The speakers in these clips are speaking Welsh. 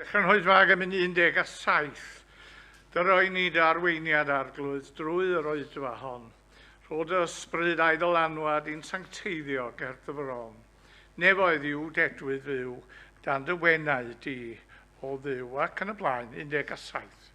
Dechrau'n hoedfa ag emyn 17. Dyroi ni dy arweiniad arglwydd drwy yr oedfa hon. Rho dy ysbryd a'i ddylanwad i'n sancteiddio ger dy fron. Nefoedd i'w dedwydd fyw dan dy wenau di o Dduw ac yn y blaen 17.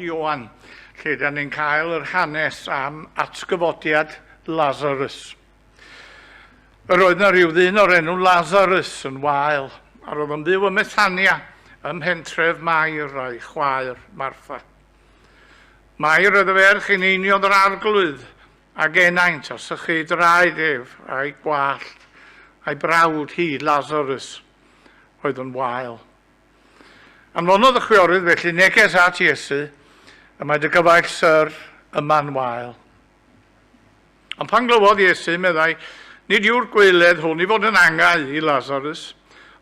Ioan, lle da ni'n cael yr hanes am atgyfodiad Lazarus. Yr oedd 'na ryw ddyn o'r enw Lazarus yn wael, a roedd o'n byw ym Methania, ym mhentref Mair a'i chwaer Martha. Mair oedd y ferch eneiniodd yr arglwydd ag enaint a sychu ei draed ef a'i gwallt, a'i brawd hi, Lazarus, oedd yn wael. Anfonodd y chwiorydd felly neges at Iesu, y mae dy gyfaill syr yma'n wael. Ond pan glywodd Iesu, meddai, Nid yw'r gwaeledd hwn i fod yn angau i Lazarus,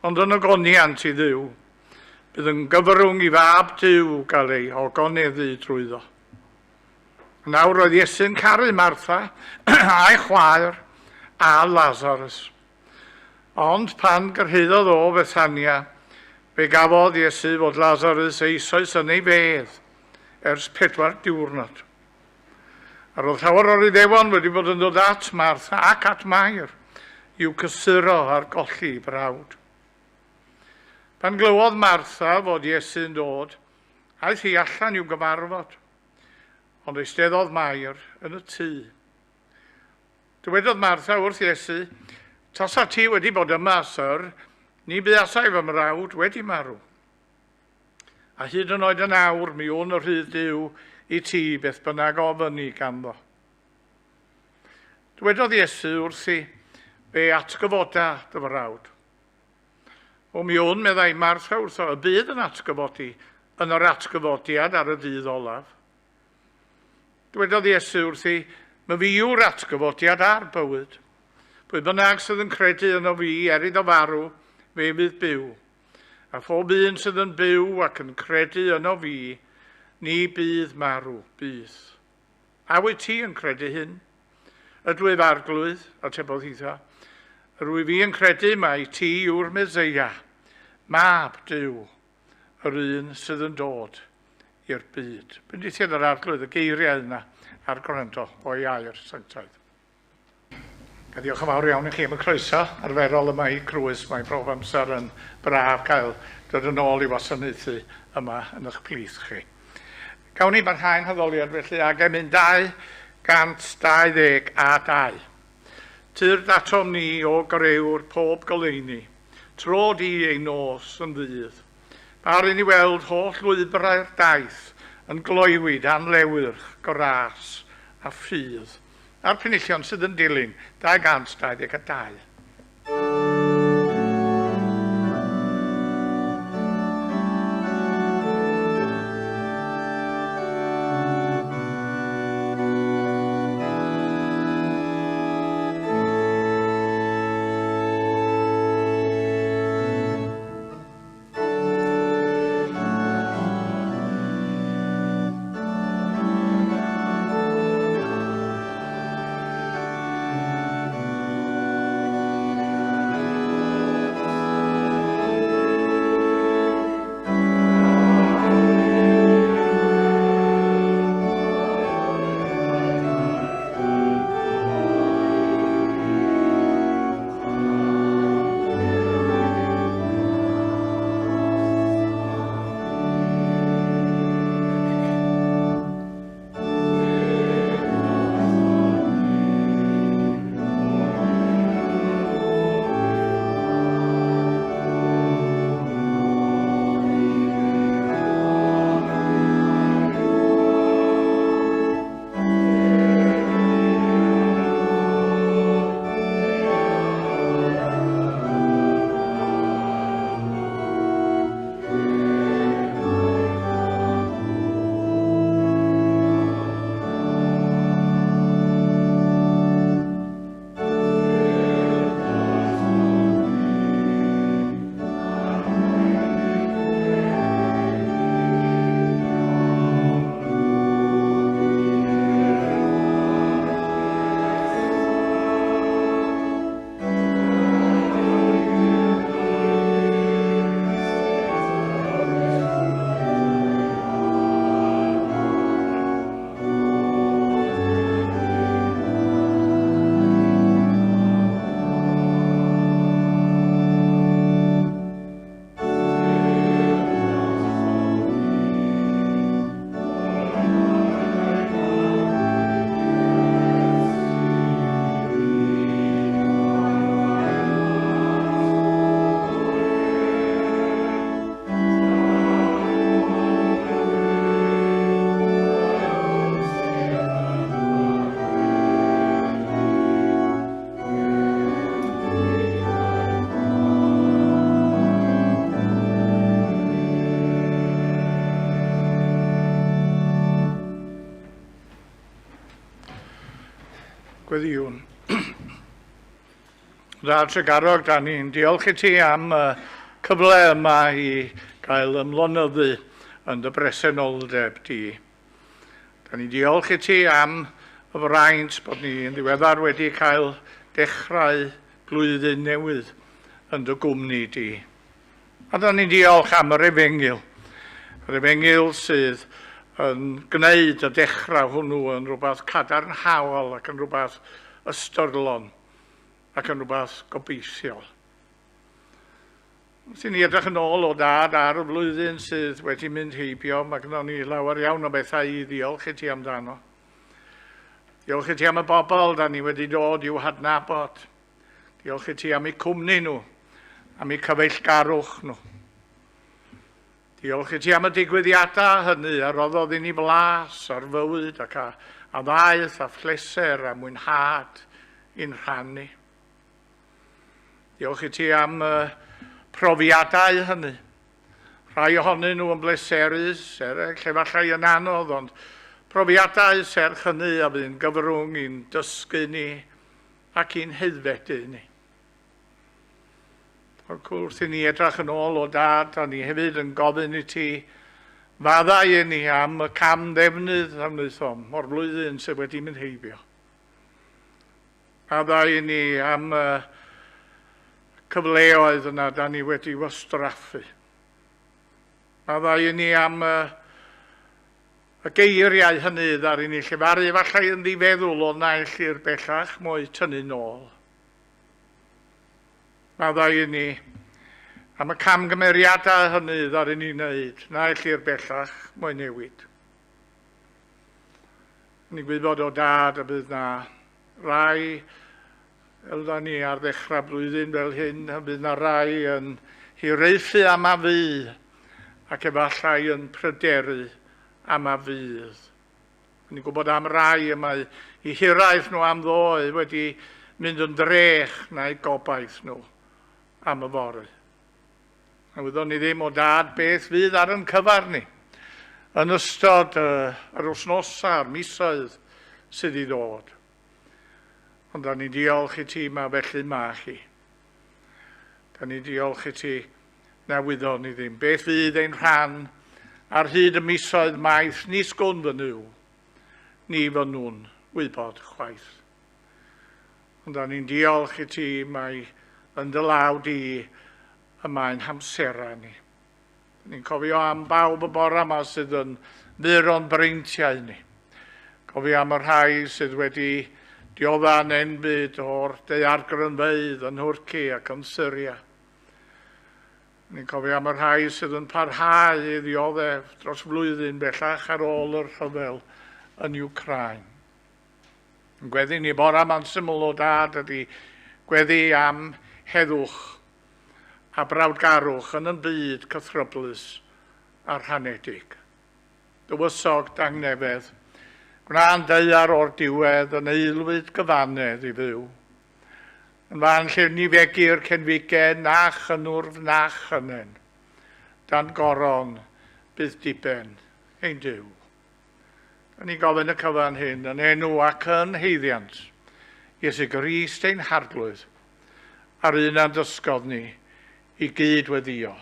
ond yn ogoniant i Dduw. Bydd yn gyfrwng i fab Duw gael ei ogoneddu drwyddo. Nawr roedd Iesu'n caru Martha a'i chwaer a Lazarus. Ond pan gyrhaeddodd o Fethania, fe gafodd Iesu fod Lazarus eisoes yn ei fedd ers pedwar diwrnod. A roedd llawer o'r Iddewon wedi bod yn dod at Martha ac at Mair i'w cysuro ar golli ei brawd. Pan glywodd Martha fod Iesu'n dod, aeth hi allan i'w gyfarfod, ond eisteddodd Mair yn y tŷ. Dywedodd Martha wrth Iesu, Tasa ti wedi bod yma, syr, ni buasai fy mrawd wedi marw. A hyd yn oed yn awr, mi wn y rhydd Duw i ti beth bynnag ofynni ganddo. Dywedodd Iesu wrthi, Fe atgyfoda dy frawd. O mi wn, meddai Martha wrtho, y bydd yn atgyfodi yn yr atgyfodiad ar y dydd olaf. Dywedodd Iesu wrthi, Myfi yw'r atgyfodiad a'r bywyd. Pwy bynnag sydd yn credu yno fi, er iddo farw, fe fydd byw. A phob un sydd yn byw ac yn credu yno fi, ni bydd marw byth. A wyt ti yn credu hyn? Ydwyf arglwydd, atebodd hitha. Yr wyf fi yn credu mai ti yw'r Meseia, mab Duw, yr un sydd yn dod i'r byd. Bendithiad yr arglwydd y geiriau yna a'r gwrando o'i air sanctaidd. A diolch yn fawr iawn i chi am y croeso arferol yma i Crwys. Mae bob amser yn braf cael dod yn ôl i wasanaethu yma yn eich plith chi. Gawn ni barhau'n haddoliad felly ag emyn 222 a 2. Tyrd atom ni o grëwr pob goleuni, tro di ei nos yn ddydd. Par i ni weld holl lwybrau'r daith yn gloywi dan lewyrch, gras a ffydd. A'r penillion sydd yn dilyn, 222. Gweddïwn. Dad Tregarog, da ni'n diolch i ti am y cyfle yma i gael ymlonyddu yn dy bresenoldeb di. Da ni'n diolch i ti am y fraint bod ni yn ddiweddar wedi cael dechrau blwyddyn newydd yn dy gwmni di. A da ni'n diolch am yr efengyl. Yr efengyl sydd yn gwneud y dechrau hwnnw yn rhywbeth cadarnhaol ac yn rhywbeth ystyrlon ac yn rhywbeth gobeithiol. Wrth i ni edrych yn ôl o dad ar y flwyddyn sydd wedi mynd heibio, mae gynnon ni lawer iawn o bethau i ddiolch i ti amdano. Diolch i ti am y bobl da ni wedi dod i'w hadnabod. Diolch i ti am eu cwmni nhw, am eu cyfeillgarwch nhw. Diolch i ti am y digwyddiadau hynny a roddodd i ni flas ar fywyd ac a, a ddaeth a phleser a mwynhad i'n rhan ni. Diolch i ti am y profiadau hynny. Rhai ohonyn nhw yn bleserus, eraill efallai yn anodd, ond profiadau serch hynny a fu'n gyfrwng i'n dysgu ni ac i'n haeddfedu ni. Ac wrth i ni edrych yn ôl o dad, a ni hefyd yn gofyn i ti faddau i ni am y cam ddefnydd a wnaethom o'r flwyddyn sydd wedi mynd heibio. Maddau i ni am y cyfleoedd yna da ni wedi wastraffu. Maddau i ni am y, y geiriau hynny ddaru ni llefaru, efallai yn ddifeddwl o naill i'r bellach mo'u tynnu nôl. Maddau i ni am y camgymeriadau hynny ddaru ni wneud, naill i'r bellach mo'u newid. Ni'n gwybod o dad y bydd na rai, fel da ni ar ddechrau blwyddyn fel hyn, y bydd na rai yn hiraethu am a fu ac efallai yn pryderu am a fydd. Ni'n gwybod am rai y mae i hiraeth nhw am ddoe wedi mynd yn drech na'u gobaith nhw am yfory. A wyddwn ni ddim o dad beth fydd ar yn cyfar ni yn ystod yr wythnosau a'r misoedd sydd i ddod. Ond da ni'n diolch i ti ma felly ma chi. Da ni'n diolch i ti na wyddwn ni ddim beth fydd ein rhan ar hyd y misoedd maith nis gwn fy Nuw, ni fynnwn wybod chwaith. Ond da ni'n diolch i ti mai yn dy law di y mae'n hamserau ni. Ni'n cofio am bawb y bore yma sydd yn fyr o'n breintiau ni. Cofio am y rhai sydd wedi diodda'n enbyd o'r daeargrynfeydd yn Nhwrci ac yn Syria. Ni'n cofio am y rhai sydd yn parhau i ddioddef dros flwyddyn bellach ar ôl yr rhyfel yn Wcráin. Yn gweddi ni bore yma'n syml o dad ydy gweddi am heddwch a brawdgarwch yn yn byd cythryblus a rhanedig. Dywysog dangnefedd, gwna'n daear o'r diwedd yn aelwyd gyfannedd i fyw. Yn fan lle ni fegir cenfigen na chynnwrf na chynnen, dan goron bydd diben ein Duw. Da ni'n gofyn y cyfan hyn yn enw ac yn haeddiant Iesu Grist ein Harglwydd, a'r un a'n dysgodd ni i gyd weddio.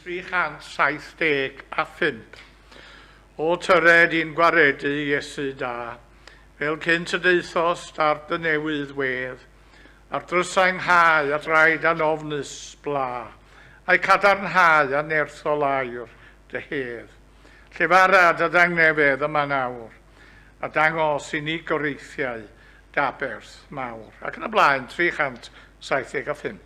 375. O tyred i'n gwaredu, Iesu da, fel cynt y daethost ar dy newydd wedd, a'r drysau ynghau a draed anofnus bla, a'u cadarnhau a nerthol aur dy hedd. Llefara dy ddangnefedd yma nawr, a dangos i ni goreithiau d'aberth mawr. Ac yn y blaen, 375.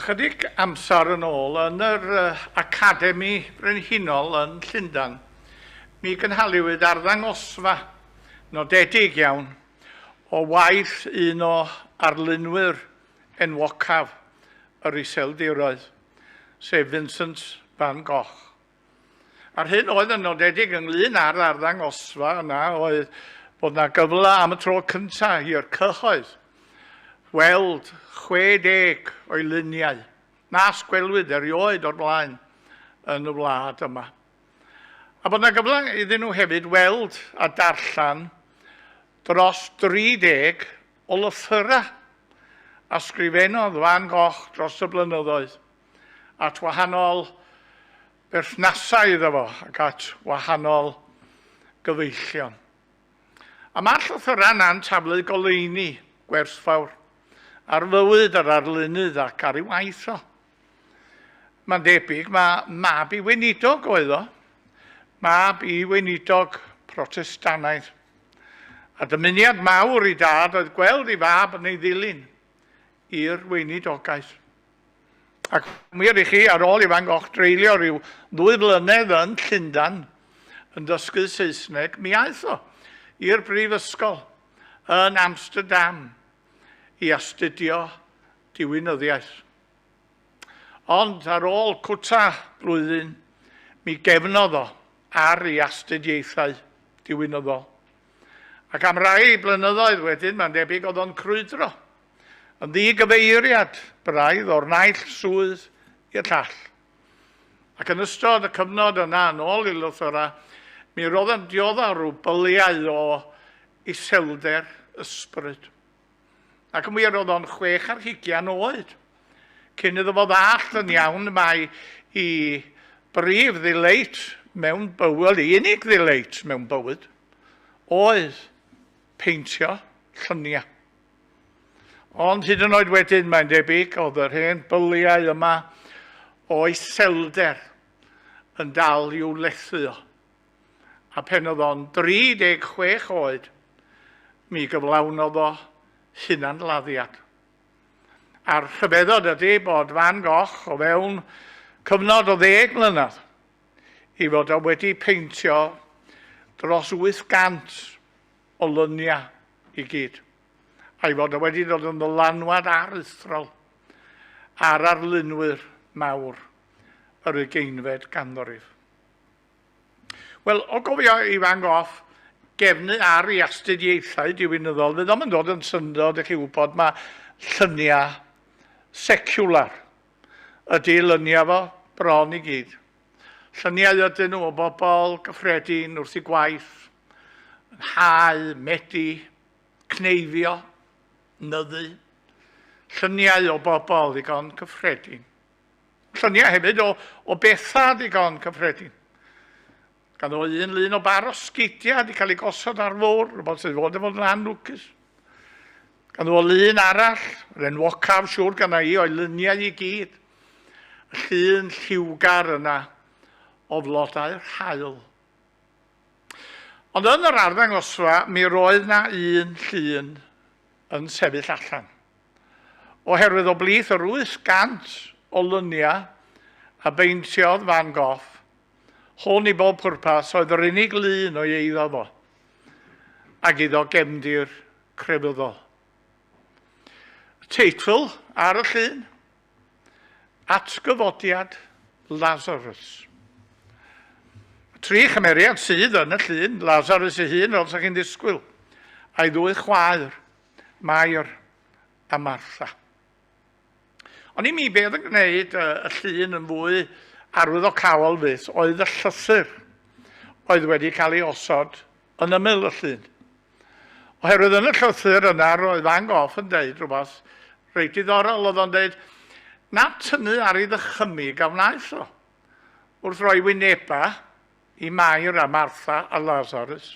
Ychydig amser yn ôl, yn yr Academi Frenhinol yn Llundain, mi gynhaliwyd arddangosfa nodedig iawn o waith un o arlunwyr enwocaf yr Iseldiroedd, sef Vincent van Gogh. A'r hyn oedd yn nodedig ynglyn â'r arddangosfa yna oedd bod yna gyfle am y tro cyntaf i'r cyhoedd weld 60 o'i luniau nas gwelwyd erioed o'r blaen yn y wlad yma. A bod yna gyfle iddyn nhw hefyd weld a darllen dros 30 o lythyrau a sgrifennodd Van Gogh dros y blynyddoedd at wahanol berthnasau iddo fo ac at wahanol gyfeillion. A mae'r llythyrau yna'n taflu goleuni gwerthfawr ar fywyd yr arlunydd ac ar ei waith o. Mae'n debyg mae mab i weinidog oedd o. Mab i weinidog Protestannaidd. A dymuniad mawr i dad oedd gweld ei fab yn ei ddilyn i'r weinidogaeth. Ac wir i chi, ar ôl i Van Gogh dreulio rhyw ddwy flynedd yn Llundain yn dysgu Saesneg, mi aeth o i'r brifysgol yn Amsterdam i astudio diwinyddiaeth. Ond ar ôl cwta blwyddyn, mi gefnodd o ar ei astudiaethau diwinyddol. Ac am rai blynyddoedd wedyn, mae'n debyg oedd o'n crwydro yn ddigyfeiriad braidd o'r naill swydd i'r llall. Ac yn ystod y cyfnod yna, yn ôl i lythyrau, mi roedd yn dioddef rhyw byliau o iselder ysbryd. Ac yn wir, roedd o'n 26 oed cyn iddo fo ddallt yn iawn mai i brif ddileit mewn bywyd, i unig ddileit mewn bywyd, oedd peintio lluniau. Ond hyd yn oed wedyn, mae'n debyg, oedd yr hen byliau yma o iselder yn dal i'w lethu o. A pen oedd o'n 36 oed, mi gyflawnodd o hunanladdiad. A'r rhyfeddod ydy bod Van Gogh o fewn cyfnod o ddeg mlynedd i fod o wedi peintio dros 800 o luniau i gyd, a'i fod o wedi dod yn ddylanwad aruthrol ar arlunwyr mawr yr ugeinfed ganrif. Wel, o gofio i Van Gogh gefnu ar ei astudiaethau diwinyddol, fydd o'm yn dod yn syndod i chi wybod mae lluniau seciwlar ydy luniau fo bron i gyd. Lluniau ydyn nhw o bobl gyffredin wrth i gwaith, yn hau, medi, cneifio, nyddu. Lluniau o bobl ddigon cyffredin. Lluniau hefyd o, o bethau ddigon cyffredin. Gan o un lun o bar o sgidiau wedi cael ei gosod ar fwr, rhywbeth sydd fod yn fod yn anlwcus. Gan o lun arall, yr enwocaf siŵr gan i o'i luniau i gyd. Y llun lliwgar yna o flodau'r haul. Ond yn yr arddangosfa, mi roedd na un llun yn sefyll allan. Oherwydd o blith yr 800 o luniau a beintiodd Van Gogh, hwn i bob pwrpas oedd yr unig lun o'i eiddo fo, ac iddo gefndir crefyddol. Y teitl ar y llun, Atgyfodiad Lazarus. Y tri chymeriad sydd yn y llun, Lazarus ei hun, fel sa chi'n ddisgwyl, a'i ddwy chwaer, Mair a Martha. Ond i mi, beth yn gwneud y llun yn fwy arwyddocaol fyth oedd y llythyr oedd wedi cael ei osod yn ymyl y llun. Oherwydd yn y llythyr yna roedd Van Gogh yn deud rhywbeth reit diddorol. Oedd o'n deud na tynnu ar ei ddychymyg a wnaeth o wrth roi wynebau i Mair a Martha a Lazarus.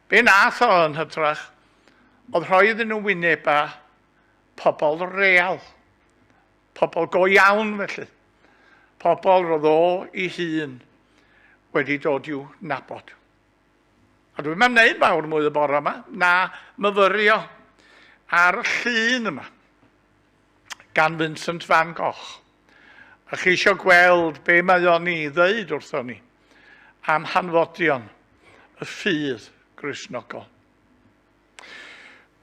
Be nath o yn hytrach oedd rhoi iddyn nhw wynebau pobl real, pobl go iawn felly, pobl roedd o i hun wedi dod i'w nabod. A dwi'n am wneud fawr mwy y bore yma na myfyrio ar y llun yma gan Vincent van Gogh. A chi eisiau gweld be mae o'n i ddeud wrthon ni am hanfodion y ffydd Gristnogol.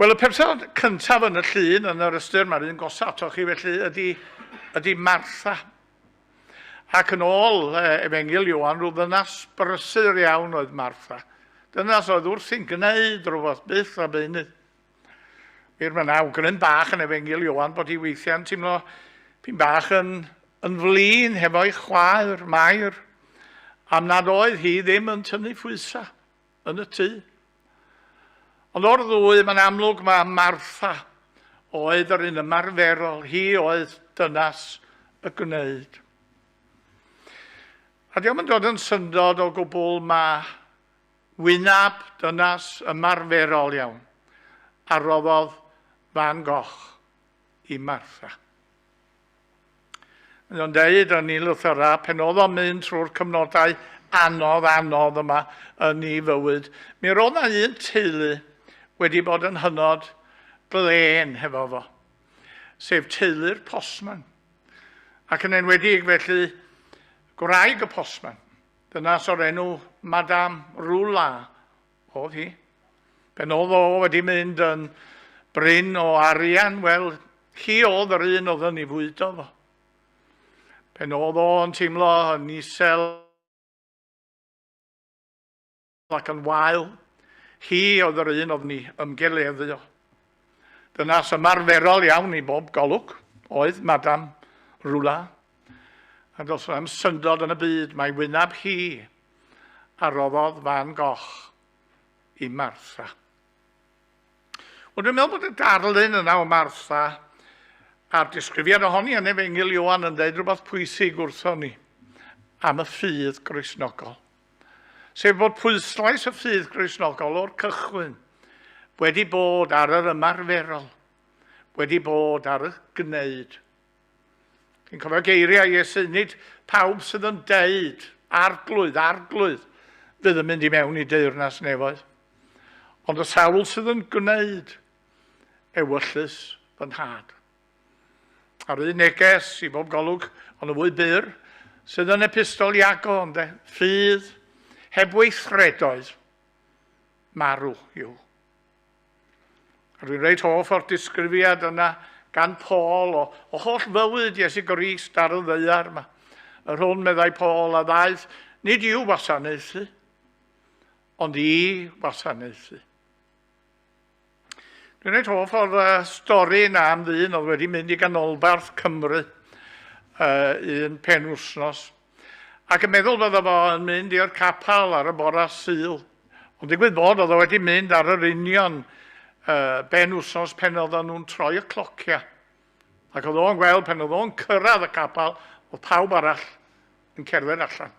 Wel, y person cyntaf yn y llun, yn yr ystyr, mae'r un gosa atoch chi felly, ydy, ydy Martha. Ac yn ôl Efengyl Ioan, rhyw ddynas brysur iawn oedd Martha. Dynas oedd wrthi'n gwneud rhywbeth byth a beunydd. Wir, mae yna awgrym bach yn Efengyl Ioan bod hi weithiau'n teimlo pyn bach yn, yn flin hefo'i chwaer, Mair, am nad oedd hi ddim yn tynnu phwysau yn y tŷ. Ond o'r ddwy, mae'n amlwg mae Martha oedd yr un ymarferol, hi oedd dynas y gwneud. A diolch yn dod yn syndod o gwbl mae wyneb dynas ymarferol iawn a roddodd Van Gogh i Martha. Mae o'n deud yn ei lythyrau, pen oedd o'n mynd trwy'r cyfnodau anodd, anodd yma yn ei fywyd, mi roedd na un teulu wedi bod yn hynod glên hefo fo, sef teulu'r postman. Ac yn enwedig felly gwraig y postman, dynas o'r enw Madame Rula oedd hi. Pen oedd o wedi mynd yn brin o arian, wel, hi oedd yr un oedd yn ei fwydo fo. Pen oedd o yn teimlo yn isel ac yn wael, hi oedd yr un oedd yn ei ymgeleddu o. Dynas ymarferol iawn i bob golwg oedd Madame Rula. A does am syndod yn y byd, mae wyneb hi a roddodd Van Gogh i Martha. Wel, dwi'n meddwl bod y darlun yna o Martha a'r disgrifiad ohoni yn Efengyl Ioan yn dweud rhywbeth pwysig wrthon ni am y ffydd Gristnogol. Sef bod pwyslais y ffydd Gristnogol o'r cychwyn wedi bod ar yr ymarferol, wedi bod ar y gwneud. Chi'n cofio geiriau Iesu, nid pawb sydd yn deud, arglwydd, arglwydd, fydd yn mynd i mewn i deyrnas nefoedd. Ond y sawl sydd yn gwneud ewyllys fy nhad. A'r un neges i bob golwg, ond y fwy byr, sydd yn epistol Iago, ynde, ffydd heb weithredoedd, marw yw. A dwi'n reit hoff o'r disgrifiad yna gan Paul o, o holl fywyd Iesu Grist ar y ddaear yma. Yr hwn, meddai Paul, a ddaeth nid i'w wasanaethu, ond i wasanaethu. Dwi'n reit hoff o'r uh, stori yna am ddyn oedd wedi mynd i ganolbarth Cymru uh, un penwythnos. Ac yn meddwl fydda fo yn mynd i'r capel ar y bora Sul. Ond digwydd bod oedd o wedi mynd ar yr union uh, ben wsos pen oedden nhw'n troi y clocia. Ac oedd o'n gweld pen oedd o'n cyrraedd y capel, oedd pawb arall yn cerdded allan.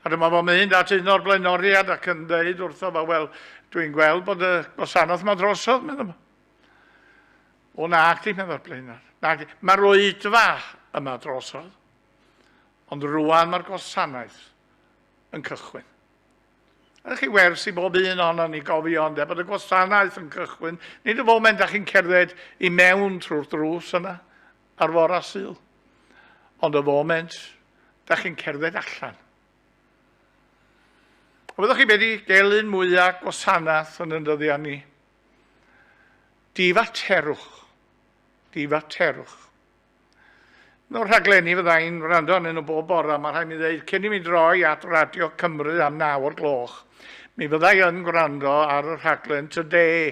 A dyma fo'n mynd at un o'r blaenoriad ac yn dweud wrtho fo, wel, dwi'n gweld bod y gwasanaeth yma drosodd, meddwl fo. O nag di, meddwl blaenor. Nag di. Mae'r oedfa yma drosodd. Ond rwan mae'r gwasanaeth yn cychwyn. Ydych chi wers i bob un ohono ni gofio ynde, bod y gwasanaeth yn cychwyn. Nid y foment da chi'n cerdded i mewn trwy'r drws yna ar fora Sul, ond y foment da chi'n cerdded allan. A fyddwch chi wedi gelyn mwyaf gwasanaeth yn y dyddiau ni? Difaterwch. Difaterwch. Un o'r rhaglenni fydda i'n wrando arnyn nhw bob bora, mae rhaid mi ddeud, cyn i mi droi at Radio Cymru am 9 o'r gloch, mi fydda i yn gwrando ar y rhaglen Today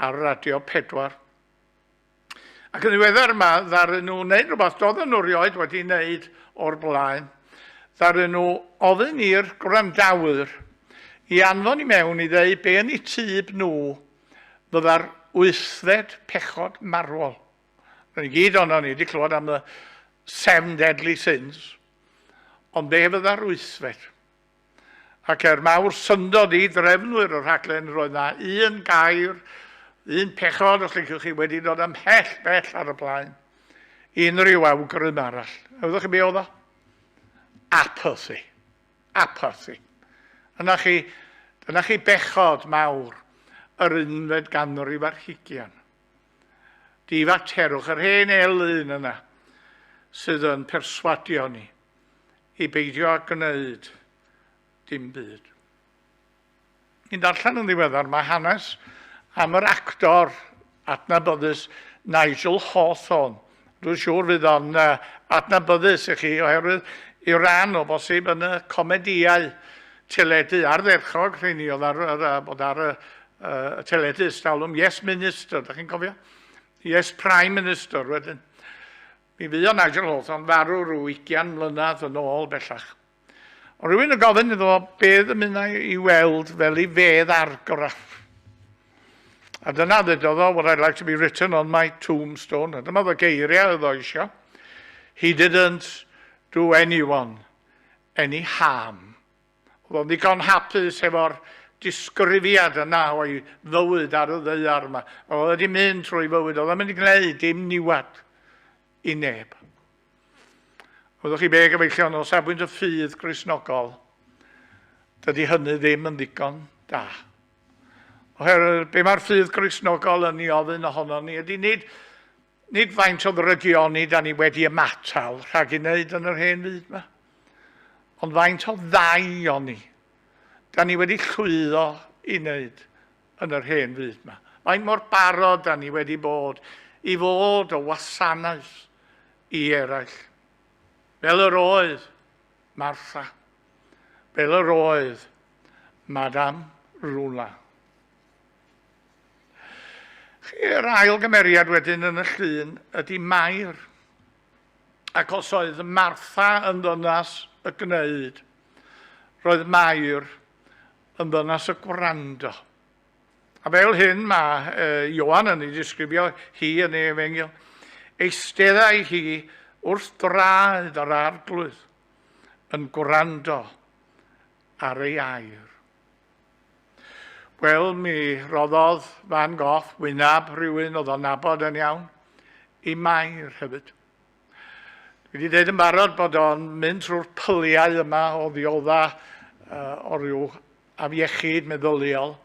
ar Radio 4. Ac yn ddiweddar yma, ddaru nhw wneud rhywbeth doedden nhw rioed wedi wneud o'r blaen. Ddaru nhw ofyn i'r gwrandawyr i anfon i mewn i ddeud be yn eu tyb nhw fydda'r wythfed pechod marwol. Rydyn ni gyd ohonon ni wedi clywed am y seven deadly sins, ond be fydda'r wythfed? Ac er mawr syndod i drefnwyr y rhaglen, roedd na un gair, un pechod, os liciwch chi, wedi dod ymhell bell ar y blaen i unrhyw awgrym arall. A wyddwch chi be oedd o? Apathy. Apathy. Yna chi, dyna chi bechod mawr yr unfed ganrif ar hugian. Difaterwch yr hen elyn yna sydd yn perswadio ni i beidio â gwneud dim byd. Ni'n darllen yn ddiweddar mae hanes am yr actor adnabyddus Nigel Hawthorne. Dwi'n siŵr fydd o'n adnabyddus i chi oherwydd i ran o bosib yn y comedïau teledu ardderchog rheini oedd ar, ar, bod ar y y teledu ystalwm, Yes Minister, da chi'n cofio? Yes Prime Minister wedyn. Mi fuo Nigel Hawthorne farw rhyw 20 mlynedd yn ôl bellach. Ond rhywun yn gofyn iddo fo be ddymunai i weld fel ei fedd argraff. A dyna ddudodd o, what I'd like to be written on my tombstone. A dyma fy geiriau oedd o eisiau. He didn't do anyone any harm. Oedd o'n ddigon hapus efo'r disgrifiad yna o'i fywyd ar y ddaear yma. Oedd wedi mynd trwy fywyd, oedd o'n mynd i gwneud dim niwed i neb. Oeddech chi be, gyfeillion, o safbwynt y ffydd Gristnogol, Dydy hynny ddim yn ddigon da. Oherwydd be mae'r ffydd Gristnogol yn ei ofyn ohono ni ydy nid, nid faint o ddrygioni da ni wedi ymatal rhag ei wneud yn yr hen fyd yma, ond faint o ddaioni da ni wedi llwyddo i wneud yn yr hen fyd yma. Faint mor barod da ni wedi bod i fod o wasanaeth i eraill. Fel yr oedd Martha. Fel yr oedd Madame Rula. Yr ail gymeriad wedyn yn y llun ydy Mair. Ac os oedd Martha yn ddynas y gwneud, roedd Mair yn ddynas y gwrando. A fel hyn mae Ioan yn ei disgrifio hi yn ei efengyl. Eisteddai hi wrth draed yr arglwydd yn gwrando ar ei air. Wel, mi roddodd Van Gogh wyneb rhywun oedd o'n nabod yn iawn i Mair hefyd. Dwi wedi dweud yn barod bod o'n mynd trwy'r pyliau yma o ddiodda o ryw afiechyd meddyliol,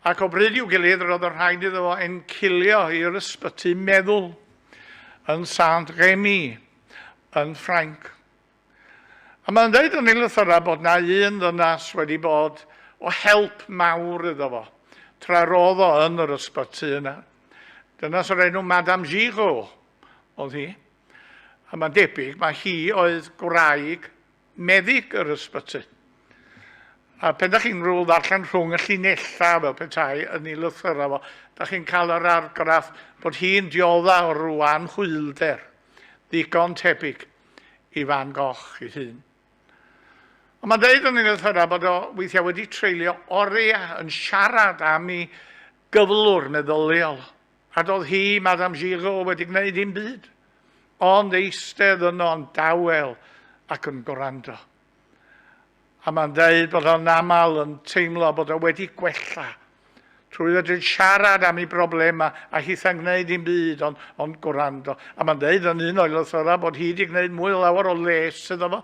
ac o bryd i'w gilydd roedd yn rhaid iddo fo encilio i'r ysbyty meddwl yn Saint Remy yn Ffrainc. A mae'n dweud yn ei lythyrau bod na un ddynas wedi bod o help mawr iddo fo, tra roedd o yn yr ysbyty yna. Dynas o'r enw Madame Giraud oedd hi. A mae'n debyg, mae hi oedd gwraig meddyg yr ysbyty. A pen da chi'n rhyw ddarllen rhwng y llinellau fel petai yn ei lythyrau fo, da chi'n cael yr argraff bod hi'n diodda o rhyw anhwylder ddigon tebyg i Van Gogh ei hun. Ond mae'n dweud yn ei lythyrau bod o weithiau wedi treulio oriau yn siarad am ei gyflwr meddyliol. A doedd hi, Madame Giraud, wedi gwneud dim byd, ond eistedd yno'n dawel ac yn gwrando. A mae'n dweud bod o'n aml yn teimlo bod o wedi gwella trwy fedru siarad am ei broblemau a hitha'n gwneud dim byd ond, ond gwrando. A mae'n dweud yn un o'i lythyrau bod hi wedi gwneud mwy o lawer o les iddo fo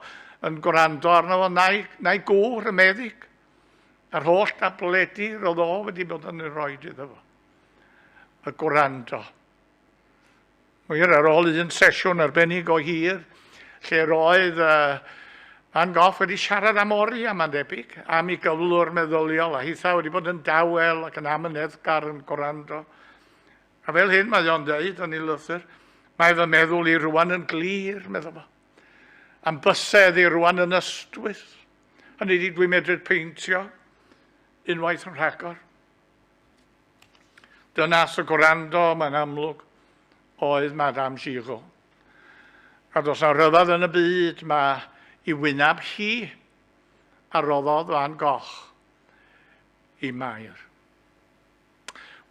yn gwrando arno fo na'i, na'i gŵr y meddyg. A'r holl dabledi roedd o wedi bod yn ei roed iddo fo. Y gwrando. Wir, ar ôl un sesiwn arbennig o hir, lle roedd uh, Van Gogh wedi siarad am oriau, mae'n debyg, am ei gyflwr meddyliol, a hitha wedi bod yn dawel ac yn amyneddgar yn gwrando. A fel hyn mae o'n dweud yn ei lythyr, mae fy meddwl i rwan yn glir, meddwl fo. Am bysedd i rwan yn ystwyth. Hynny ydi, dwi'n medru peintio unwaith yn rhagor. Dynas y gwrando, mae'n amlwg, oedd Madame Giraud. A does na ryfedd yn y byd mae i wyneb hi a roddodd Van Gogh i Mair.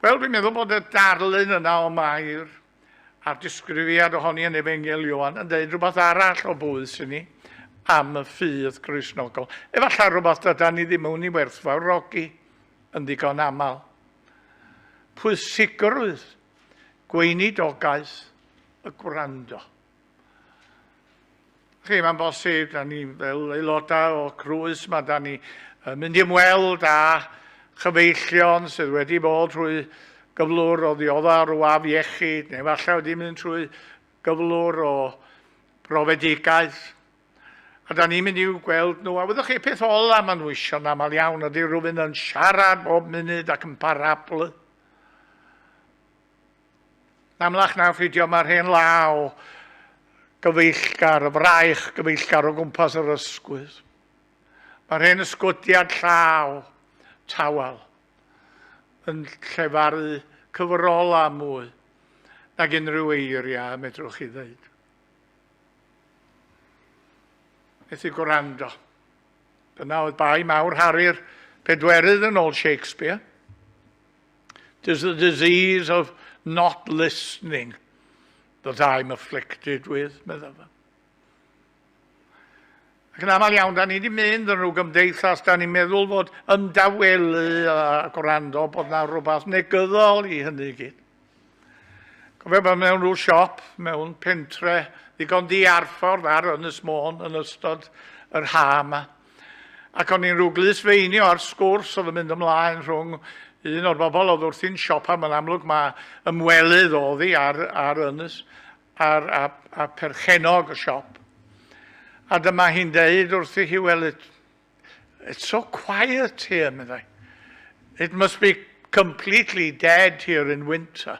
Wel, dwi'n meddwl bod y darlun yna o Mair a'r disgrifiad ohoni yn Efengyl Ioan yn dweud rhywbeth arall o bwys i ni am y ffydd Gristnogol. Efallai rhywbeth dyda ni ddim yn ei werthfawrogi yn ddigon aml. Pwysigrwydd gweinidogaeth y gwrando. Chi, mae'n bosib, da ni fel aelodau o Crwys, mae da ni yn mynd i ymweld â chyfeillion sydd wedi bod trwy gyflwr o ddioddef rhyw afiechyd, neu falle wedi mynd trwy gyflwr o brofedigaeth. A da ni'n mynd i'w gweld nhw. A wyddwch chi, peth ola maen nhw eisiau'n aml iawn ydy rhywun yn siarad bob munud ac yn parablu. Yn amlach na pheidio mae'r hen law gyfeillgar, y fraich gyfeillgar o gwmpas yr ysgwydd. Mae'r hen ysgwdiad llaw tawel yn llefaru cyfrolau mwy nag unrhyw eiriau y medrwch chi ddeud. Methu gwrando. Dyna oedd bai mawr Harri'r pedwerydd yn ôl Shakespeare. Tis the disease of not listening that I'm afflicted with, meddai fo. Ac yn aml iawn, da ni wedi mynd yn rhyw gymdeithas, da ni'n meddwl fod ymdawelu a gwrando bod na rhywbeth negyddol i hynny i gyd. Cofio bod mewn rhyw siop mewn pentre ddigon diarffordd ar Ynys Môn yn ystod yr ha yma. Ac o'n i'n rhyw glustfeinio ar sgwrs oedd yn mynd ymlaen rhwng un o'r bobl oedd wrthi'n siopa, mae'n amlwg mae ymwelydd oedd hi ar, ar ynys, a'r, a, a perchennog y siop. A dyma hi'n deud wrthi hi, well, it, it's so quiet here, meddai. It must be completely dead here in winter.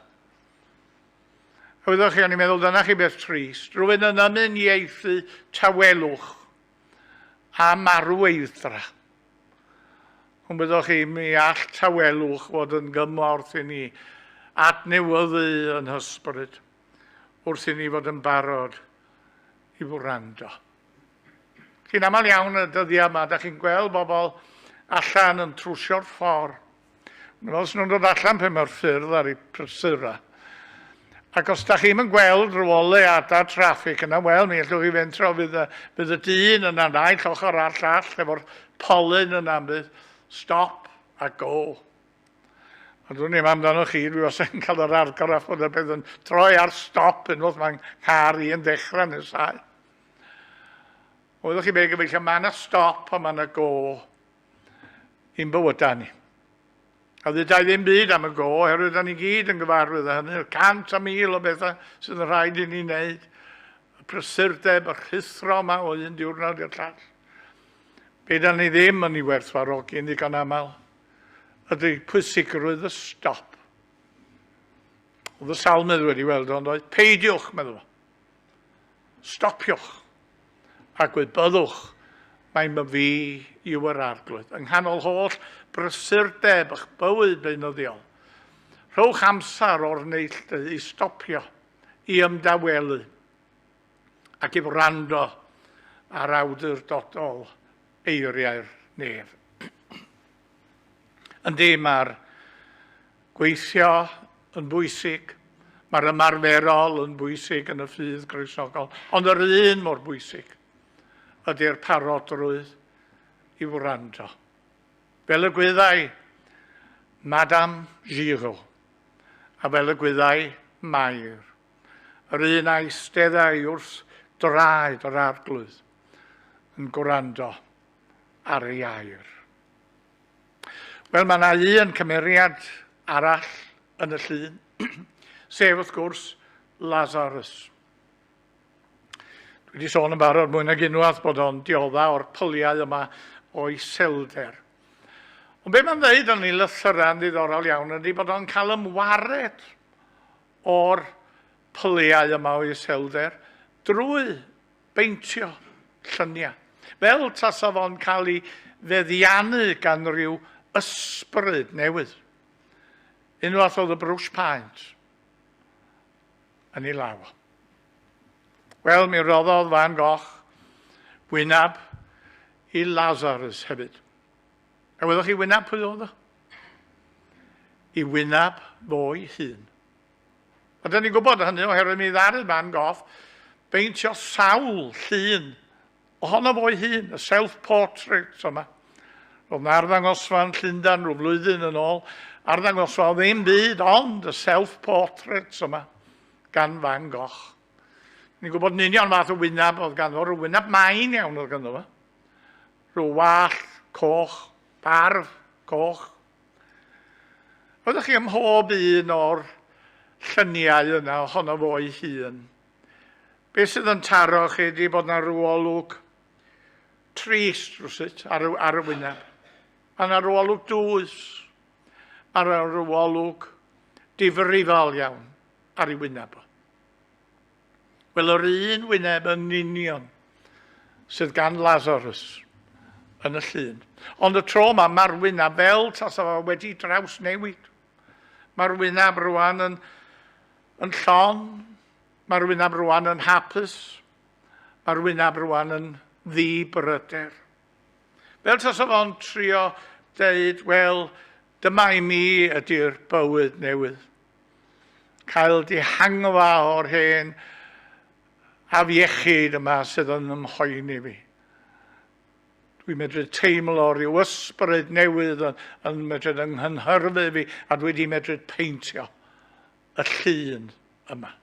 A wyddoch chi, o'n i'n meddwl, dyna chi beth trist. Rwy'n yn ymuniaethu tawelwch a marweidd-dra. Ond wyddoch chi, mi all tawelwch fod yn gymorth i ni adnewyddu yn hysbryd wrth i ni fod yn barod i wrando. Chi'n aml iawn y dyddiau yma, da chi'n gweld bobl allan yn trwsio'r ffordd. Fel os nhw'n dod allan pan mae'r ffyrdd ar eu prysura. Ac os da chi'm yn gweld rhyw oleuadau traffig yna, wel, mi allwch chi fentro fydd y, fydd y dyn yna naill ochr a'r llall efo'r polyn yna yn bydd stop a go. Ond dwi'n i'm amdano chi, dwi wastad yn cael yr argraff bod y peth yn troi ar stop unwaith mae'n nghar i yn dechrau nesau. Oeddech chi be gyfeillion, mae yna stop a mae yna go i'n bywydau ni. A ddeuda i ddim byd am y go, oherwydd da ni gyd yn gyfarwydd â hynny, y 100 a 1,000 o bethau sydd yn rhaid i ni wneud, y prysurdeb, y rhuthro yma o un diwrnod i'r llall. Be da ni ddim yn ei werthfawrogi yn ddigon aml ydy pwysigrwydd y stop. Oedd y salmydd wedi weld ond oedd peidiwch, meddwl. Stopiwch a gwybyddwch mai myfi yw yr Arglwydd. Yng nghanol holl brysurdeb eich bywyd beunyddiol, rhowch amser o'r neilltu i stopio, i ymdawelu ac i wrando ar awdurdodol eiriau'r nef. Yndi, mae'r Gweithio yn bwysig, mae'r ymarferol yn bwysig yn y ffydd Gristnogol, ond yr un mor bwysig ydy'r parodrwydd i wrando. Fel y gwyddai Madame Giraud, a fel y gwyddai Mair, yr un a eisteddai wrth draed yr Arglwydd yn gwrando ar ei air. Wel, mae yna un cymeriad arall yn y llun, sef wrth gwrs Lazarus. Dwi wedi sôn yn barod mwy nag unwaith bod o'n diodda o'r pyliau yma o iselder. Ond be mae'n dweud yn ei lythyrau yn ddiddorol iawn ydy bod o'n cael ymwared o'r pyliau yma o iselder drwy beintio lluniau. Fel tasa fo'n cael ei feddiannu gan ryw ysbryd newydd. Unwaith oedd y brwsh paent yn ei law. Wel, mi roddodd Van Gogh wyneb i Lazarus hefyd. A wyddoch chi wyneb pwy oedd o? I wyneb fo'i hun. A dyn ni'n gwybod hynny oherwydd mi ddaru Van Gogh beintio sawl llun ohono fo'i hun, y self-portrait yma. Roedd yna arddangosfa yn Llundain rhyw flwyddyn yn ôl, arddangosfa o ddim byd ond y self-portraits yma gan Van Gogh. Ni'n gwybod yn union fath o wyneb oedd ganddo, rhyw wyneb main iawn oedd ganddo fo. Rhyw wallt coch, barf coch. Oeddech chi ym mhob un o'r lluniau yna ohono fo'i hun? Be sydd yn taro chi ydy bod yna rhyw olwg trist rhywsut ar y, ar y wyneb. Mae yna rhyw olwg dwys. Mae yna rhyw olwg difrifol iawn ar ei wyneb o. Wel, yr un wyneb yn union sydd gan Lazarus yn y llun. Ond y tro yma, mae'r wyneb fel tasa fo wedi drawsnewid. Mae'r wyneb rwan yn, yn llon, mae'r wyneb rwan yn hapus, mae'r wyneb rwan yn ddi-bryder. Fel tasa fo'n trio deud, wel, dyma i mi ydy'r bywyd newydd. Cael dihangfa o'r hen afiechyd yma sydd yn ymhoeni fi. Dwi'n medru teimlo rhyw ysbryd newydd yn, yn medru yng nghynhyrfu fi a dwi wedi medru peintio y llun yma.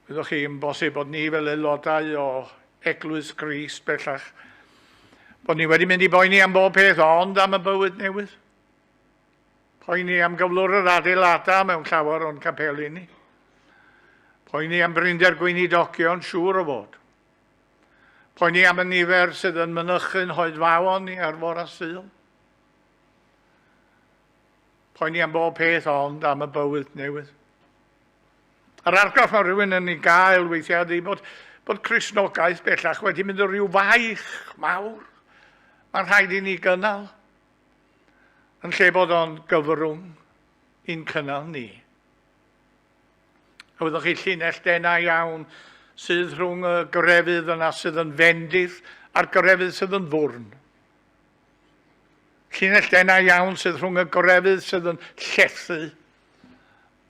Byddwch chi'n bosib bod ni fel aelodau o Eglwys Grist bellach, bod ni wedi mynd i boeni am bob peth ond am y bywyd newydd. Poeni am gyflwr yr adeiladau mewn llawer o'n capeli ni. Poeni am brinder gweinidogion, siŵr o fod. Poeni am y nifer sydd yn mynychu'n hoedfaon ni ar fore Sul. Poeni am bob peth ond am y bywyd newydd. Yr argraff mae rhywun yn ei gael weithiau ydy bod, bod Cristnogaeth bellach wedi mynd yn rhyw faich mawr. Mae'n rhaid i ni gynnal. Yn lle bod o'n gyfrwng i'n cynnal ni. A wyddoch chi llinell denau iawn sydd rhwng y grefydd yna sydd yn fendith a'r grefydd sydd yn fwrn. Llinell denau iawn sydd rhwng y grefydd sydd yn llethu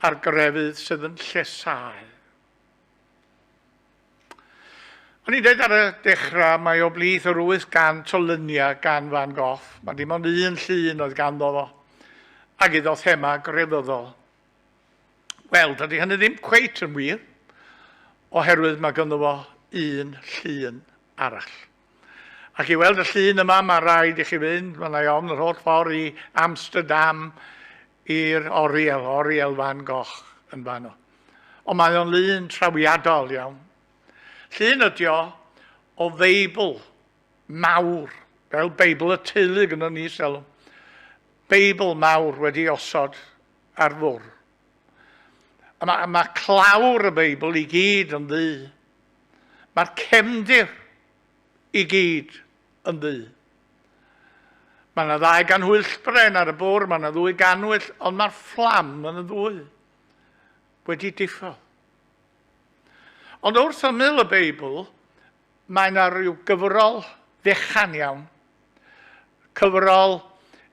a'r grefydd sydd yn llesau. O'n i'n dweud ar y dechrau, mae o blith yr 800 o luniau gan Van Gogh. Mae dim ond un llun oedd ganddo fo, ac iddo thema grefyddol. Wel, dydy hynny ddim cweit yn wir, oherwydd mae ganddo fo un llun arall. Ac i weld y llun yma, mae rhaid i chi fynd, mae yna ofn yr holl ffordd i Amsterdam, i'r oriel, oriel Van Gogh yn fanno. Ond mae o'n lun trawiadol iawn. Llun ydi o o Feibl mawr, fel Beibl y teulu gyda ni selw. Beibl mawr wedi osod ar fwrdd. A mae, mae clawr y Beibl i gyd yn ddu. Mae'r cefndir i gyd yn ddu. Mae yna ddau ganhwyllbren ar y bwrdd, mae yna ddwy ganwyll, ond mae'r fflam yn y ddwy wedi diffodd. Ond wrth ymyl y Beibl, mae yna rhyw gyfrol fechan iawn. Cyfrol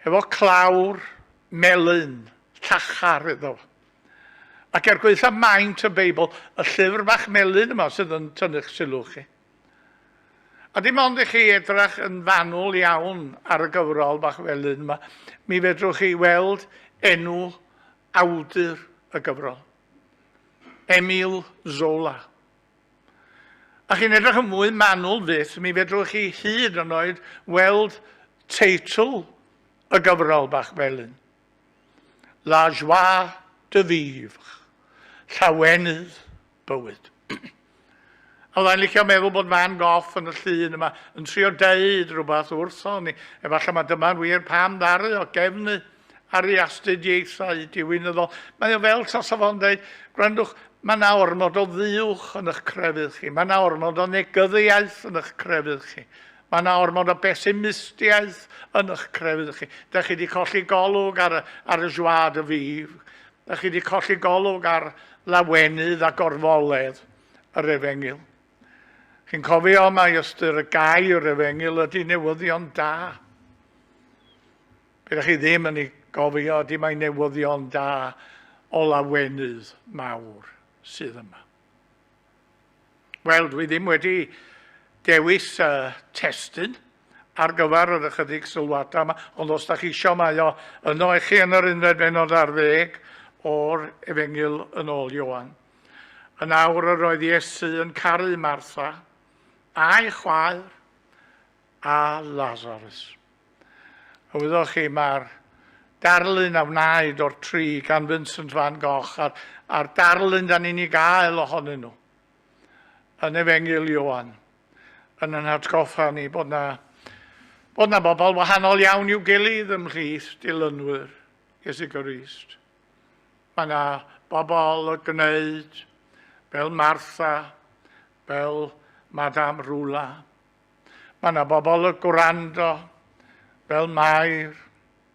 efo clawr melyn, llachar iddo. Ac er gwaetha maint y Beibl, y llyfr bach melyn yma sydd yn tynnu'ch sylw chi. A dim ond i chi edrach yn fanwl iawn ar y gyfrol bach felyn yma, mi fedrwch chi weld enw awdur y gyfrol. Emile Zola. A chi'n edrych yn fwy manwl fyth, mi fedrwch chi hyd yn oed weld teitl y gyfrol bach felyn. La joie de vivre, llawenydd bywyd. A fydda i'n licio meddwl bod Van Gogh yn y llun yma yn trio deud rhywbeth wrtho ni. Efallai mae dyma'n wir pam ddaru o gefnu ar ei astudiaethau diwinyddol. Mae o fel tasa fo'n deud, gwrandwch, mae yna ormod o dduwch yn eich crefydd chi, mae yna ormod o negyddiaeth yn eich crefydd chi, Mae yna ormod o besimistiaeth yn eich crefydd chi. Da chi wedi colli golwg ar, ar y joie de vivre. Da chi wedi colli golwg ar lawenydd a gorfoledd yr efengyl. Chi'n cofio mai ystyr y gair efengyl ydy newyddion da. Be da chi ddim yn ei gofio ydy mai newyddion da o lawenydd mawr sydd yma. Wel, dwi ddim wedi dewis y testun ar gyfer yr ychydig sylwadau yma, ond os da chi isio, mae o yno i chi yn yr unfed bennod ar ddeg o'r Efengyl yn ôl Ioan. Yn awr yr oedd Iesu yn caru Martha a'i chwaer a Lazarus. A wyddoch chi, mae'r darlun a wnaed o'r tri gan Vincent van Gogh a'r, a'r darlun da ni'n ei gael ohonyn nhw yn Efengyl Ioan yn yn hatgoffa ni bod na, bod na bobl wahanol iawn i'w gilydd ymhlith dilynwyr Iesu Grist. Mae yna bobl y gwneud fel Martha, fel Madame Rula, Mae yna bobl y gwrando, fel Mair,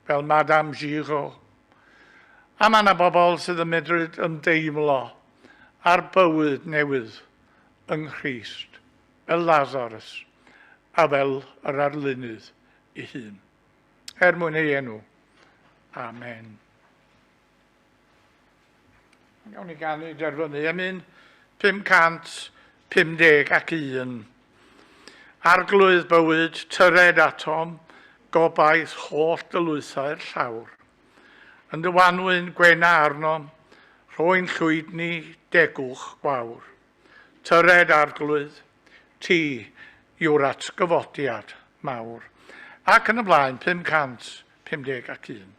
fel Madame Giraud. A mae yna bobl sydd yn medru ymdeimlo ar bywyd newydd yng Nghrist, fel Lazarus a fel yr arlunydd ei hun. Er mwyn ei enw. Amen. Gawn ni ganu derfynu emyn 551. Arglwydd bywyd, tyred atom, gobaith holl dylwythau'r llawr. Yn dy wanwyn gwena arnom, rhoi'n llwydni degwch gwawr. Tyred arglwydd, Ti yw'r atgyfodiad mawr. Ac yn y blaen, 551.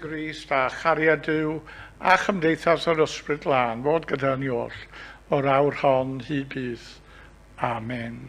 Grist a chariad Duw a chymdeithas yr Ysbryd Glân fod gyda ni oll o'r awr hon hyd byth. Amen.